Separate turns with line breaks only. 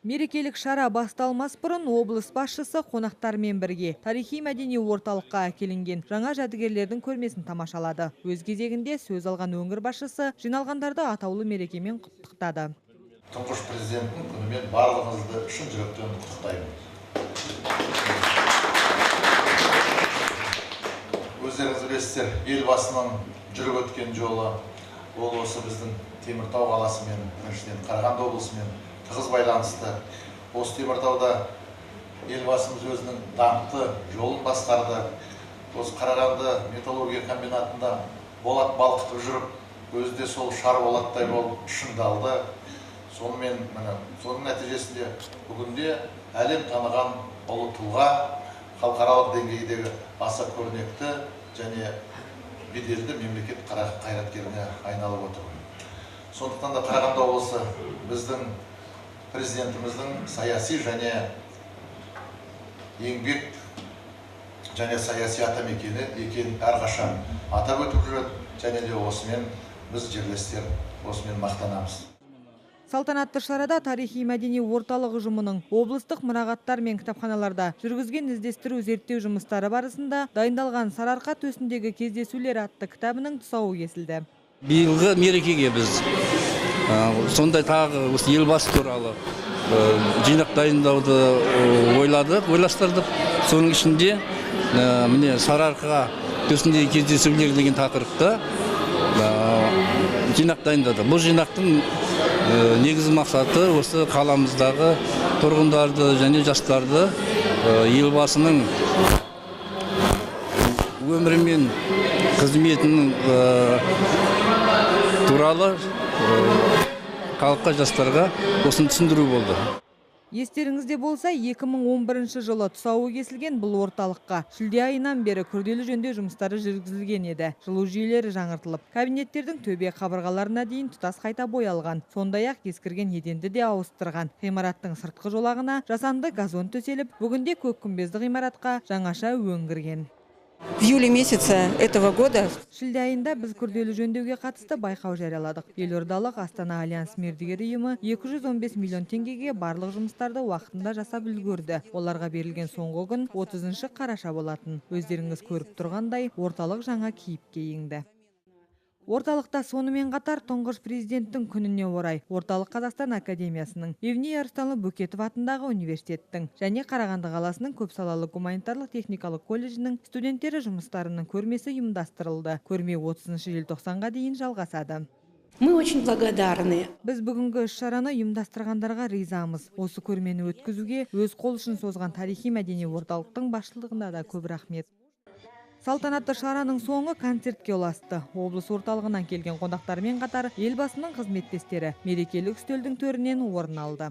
Мерекелік шара басталмас бұрын облыс басшысы қонақтармен бірге тарихи мәдени орталыққа әкелінген жаңа жәдігерлердің көрмесін тамашалады. Өз кезегінде сөз алған өңір басшысы жиналғандарды атаулы мерекемен құттықтады.
Тұңғыш президенттің күнімен барлығыңызды шын жүректен құттықтаймын. Өздеріңіз білесіздер, Елбасының жүріп өткен жолы ол осы біздің Теміртау қаласымен, біріншіден Қарағанды облысымен тығыз байланысты. Осы Теміртауда Елбасымыз өзінің даңқты жолын басқарды. Осы Қарағанды металлургия комбинатында болат балқытып жүріп, өзі де сол шар болаттай болып шыңдалды. Сонымен, міне, соның нәтижесінде бүгінде әлем таныған ұлы тұлға, халықаралық деңгейдегі аса көрнекті және беделді мемлекет қайраткеріне айналып отыр. Сондықтан да Қарағанды облысы біздің президентіміздің саяси және еңбек және саяси атамекені екенін әрқашан атап өтіп жүреді, және де осымен біз жерлестер осымен мақтанамыз.
Салтанатты шарада тарихи мәдени орталық ұжымының облыстық мұрағаттар мен кітапханаларда жүргізген іздестіру зерттеу жұмыстары барысында дайындалған Сарыарқа төсіндегі кездесулер атты кітабының тұсауы кесілді.
Биылғы мерекеге біз сондай тағы осы Елбасы туралы жинақ дайындауды ойладық, ойластырдық. Соның ішінде міне Сарыарқа төсіндегі кездесулер деген тақырыпта жинақ дайындадық. Бұл жинақтың негізгі мақсаты осы қаламыздағы тұрғындарды және жастарды Елбасының өмірі мен қызметінің туралы халыққа, жастарға осыны түсіндіру болды.
Естеріңізде болса, 2011 жылы тұсауы кесілген бұл орталыққа шілде айынан бері күрделі жөндеу жұмыстары жүргізілген еді. Жылу жүйелері жаңғыртылып, кабинеттердің төбе қабырғаларына дейін тұтас қайта боялған. Сондай-ақ ескірген еденді де ауыстырған. Ғимараттың сыртқы жолағына жасанды газон төселіп, бүгінде көк күмбезді ғимаратқа жаңаша өң кірген.
В июле месяце этого года.
Шілде айында біз күрделі жөндеуге қатысты байқау жарияладық. Елордалық Астана Альянс мердігер ұйымы 215 миллион теңгеге барлық жұмыстарды уақытында жасап үлгерді. Оларға берілген соңғы күн 30 қараша болатын. Өздеріңіз көріп тұрғандай, орталық жаңа кейіпке енді. Орталықта сонымен қатар тұңғыш президенттің күніне орай Орталық Қазақстан Академиясының, Евней Арыстанұлы Бөкетов атындағы университеттің және Қарағанды қаласының көпсалалы гуманитарлық техникалық колледжінің студенттері жұмыстарының көрмесі ұйымдастырылды. Көрме 30 желтоқсанға дейін жалғасады.
Мы очень благодарны.
Біз бүгінгі іс-шараны ұйымдастырғандарға ризамыз. Осы көрмені өткізуге өз қол ұшын созған тарихи мәдени орталықтың басшылығына да көп рахмет. Салтанатты шараның соңы концертке ұласты. Облыс орталығынан келген қонақтармен қатар Елбасының қызметтестері мерекелік үстелдің төрінен орын алды.